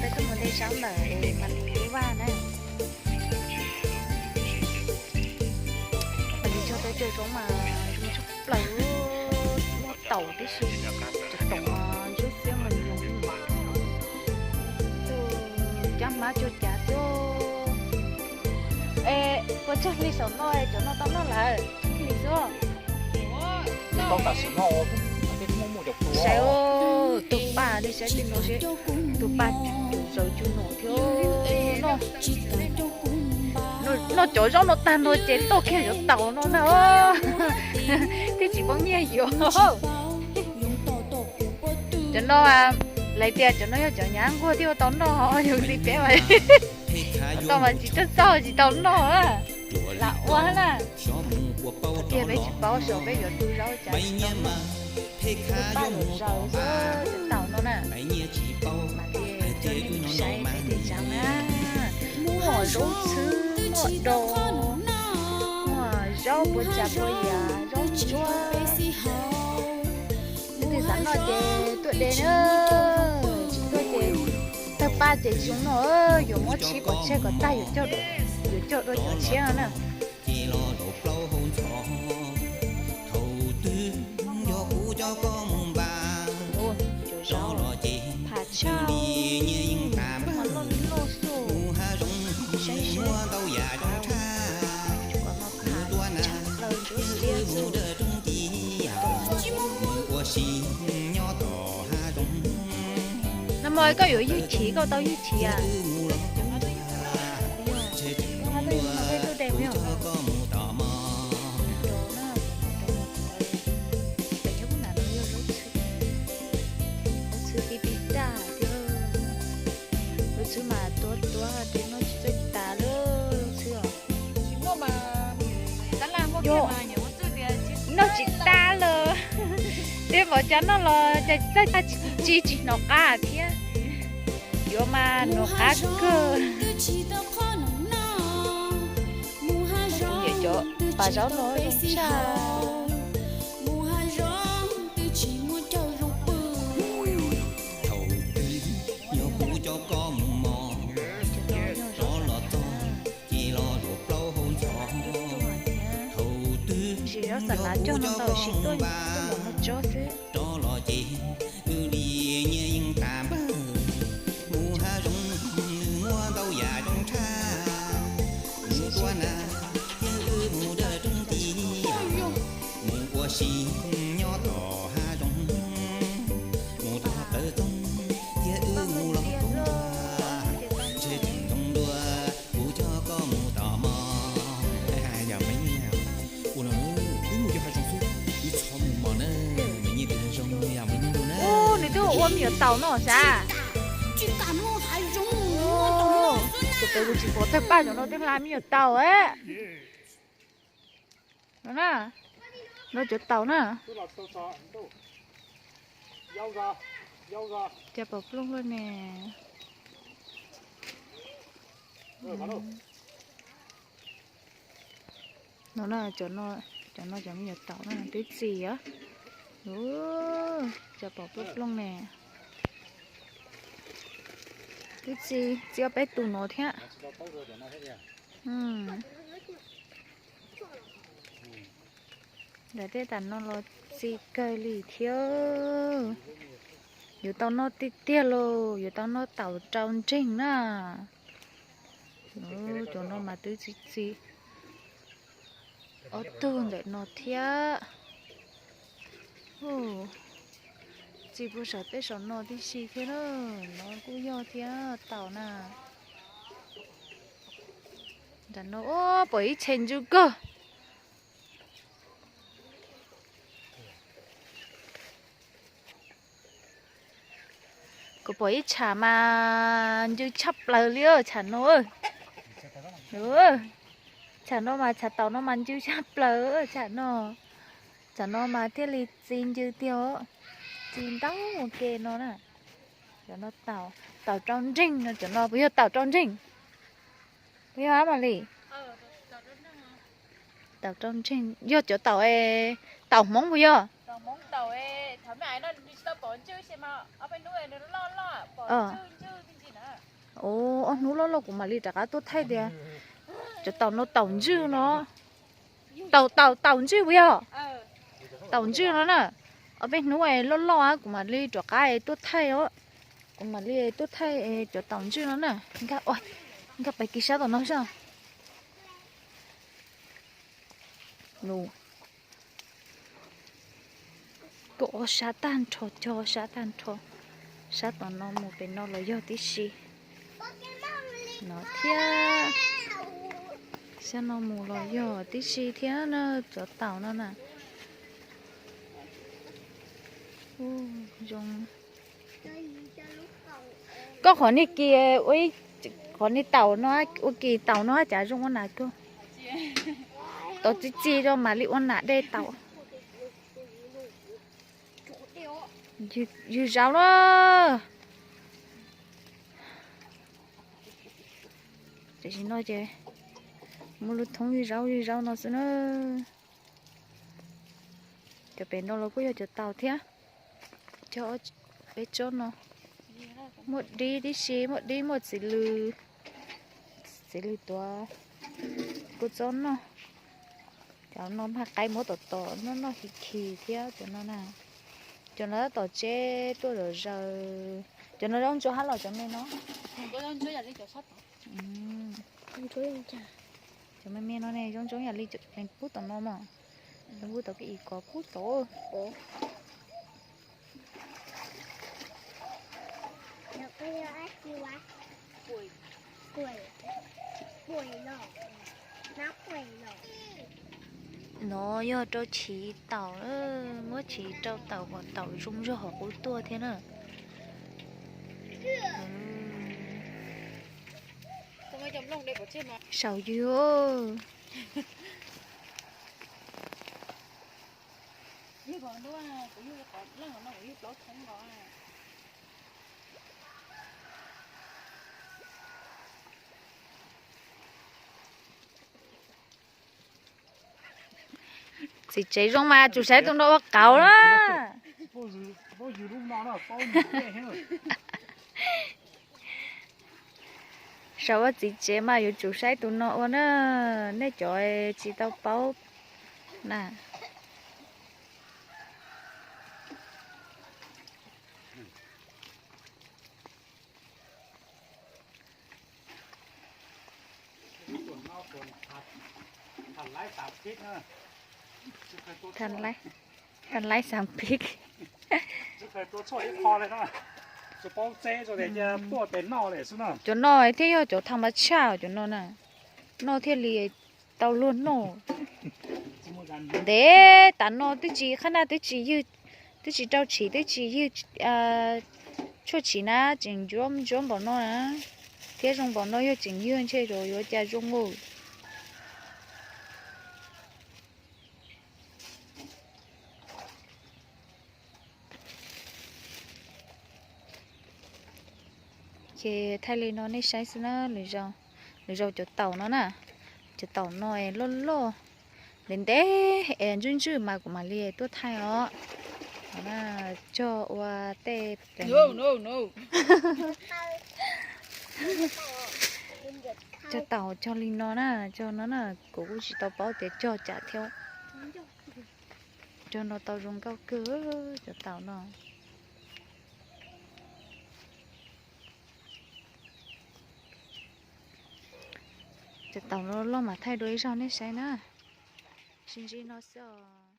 Peb tuaj mus de zaub lawm es mam li vaj na. Mam li tso peb cov zaub mas zoo tshaj plaws, muaj taum tib si, cov taum mas ntsuab xiab mas nyoos. Cov hmab cua cas xwb. Es puas tsawg hli saum no es cov no tau noj lawm? Tsawg hli xwb. Saib, tus paj, nej saib tej no seb, tus paj zaws cua no thiab. Noj cov zaub no tag no ces tuaj kiag yuav taum no na. Twb tsis poob nyiaj yuav. Cov no lawv tias cov no yog cov nyab nquag thiaj ua tau noj, yog li peb mas tau mas tsis txawj txog tsis tau noj. Lam ua na. Tiag peb tsis paub, saib peb yuav tu zaub cas tsis tau noj. Tus paj zaws xwb, cov taum no na. Mam li coj nej mus saib peb tej zaub na. Muaj zaub txhwb, muaj dau, muaj zaub puas tsav puas yam, zaub ntsuab. Leej twg xav noj ces tuaj de na, tsis tuaj ces tawg paj ces tsis zoo noj, yuav muab tshib pov tseg kom tag yuav cog dua cov tshiab no na. Cov zaub pha tshaj, mas loj li loj xwb, saib seb. Kom no pha tshaj plaws ntsuab xiab xwb. Nag hmo koj yuav ywg chiv, koj tau ywg chiv as? Koj hab tuaj ywg no, koj ywg lub de mus yog? Pem nyob pub nram no yog zaub txhwb, zaub txhwb tib tib tag thiab. Zaub txhwb mas tuav tuav hais tias noj tsis txawj tas lawm zaub txhwb os. Noj tsis tas lawm. Tej npaum cas noj los cas txawj tas, tsis tsis hnov qab thiab. Yuav mas hnov qab kawg. Nyiam cov pas zaub no zoo tshaj. Ntsis zaub xav lav cog no tau sim tuaj, tuaj mus muag tsob xwb. Ua no wb mus yog hav zoov xwb, wb txhob mus mos na, me nyiaj tus zoo yog me nyiaj tus na. Nws twb ua me nyuam taum no sav. Tus pem kuv tsis pom tawg paj cov no twb hla me nyuam taum. No na, no cov taum na. Cas pom plooj luaj ne. No na, cov no cov me nyuam taum na twb txi os. Cas pom plooj plooj ne. Twb txi, txi ob peb tus no thiab. Ntawm tej tam no los txi kawg li thiab. Yuav tau noj tiag tiag lauj, yuav tau noj taum rau nreeg na. Cov no mas twb txi txi ob tug ntawm no thiab. Txi puag saum tej saum no tib si thiab na. No kuj yog thiab taum na. Nram no pom ib txhia ntsw kawg. Kuv pom ib tsham mas ntsw tshaj plaws li tsham no. Tsham no mas tsham taum no mas ntsw tshaj plaws tsham no. Tsham no mas thiaj li txi ntsw tiag, txi ntau ua ke no na. Cov no taum, taum rau nreeg no, cov no puas yog taum rau nreeg? Puas yog ab Mam Lis? Taum rau nreeg yog cov taum, taum Hmoob puas yog? Ob hnub loj loj kuv mam li rov qab tuaj thaij tias cov taum no taum ntswg no. Taum, taum, taum ntswg puas yog? Taum ntswg no na. Ob peb hnub loj loj kuv mam li rov qab tuaj thaij os. Kuv mam li tuaj thaij cov taum ntswg no na. Nkag pais kiag sab tom no xwb. Tuaj ob sab tag nrho, cog ob sab tag nrho. Sab tom no mus pem no los yog tib si no thiab. Sab no mus los yog tib si thiab na, cov taum no na. Zoo. Koj qhov niag kis, qhov niag taum no, ua kis taum no cas zoo ua nas kawg. Tau txi txi rau mam li ua nas dej taum. Ywg zaub na. Tam sim no ces muaj lub thoob ywg zaub ywg zaub no xwb na. Cov pem no los kuj yog cov taum thiab. Cov peb tsob no muaj dib tib si, muaj dib muaj txiv lws, txiv lws tuav kuj txob noj. Cov no mas qaib muab tom tom noj noj khi khi thiab cov no na. Cov no tab tom tseb tuaj zom zaws. Cov no zaub ntsuab hab los cov me no. Cov me me no ne zoo zoo yam li cov pub tom no mas. Pub tom koj ib kov pub tom. No yog rau chiv taum, muab chiv rau taum kom taum zoo zog hauv qub tuaj thiab na. Saum ywg. Txiv tsev zoo mas tsum saib tus no ua qauv na. Saum ua txiv tsev mas yuav tsum saib tus no ua na, nej cov tsis tau paub na. Than laib xam pib. Cov no thiaj yog cov tham mas tshaj cov no na, noj thiaj li tau luag noj. Ntev tas no twb tsis qhab naj twb tsis ywg, twb tsis rau tshis twb tsis ywg tshuaj tshis na, tseem ntsuab ntsuab npaum no na, thiab zoo npaum no yog tseem ywg ntshe yuav cas zoo ua. Ces thaij li no nej saib xwb na, lwm zaus cov taum no na, cov taum no es loj loj, ntev ntev es ntswj ntswj mas kuv mam li tuaj thaij os. Cog ua tej cog taum cog li no na, cog no na, kuv kuj tsis tau paub tias cog cas thiab. Cog no tau zoo nkauj kawg, cov taum no. Cov taum no loj mas thaij dua ib zaug nej saib na. Sib ntsib no xwb os.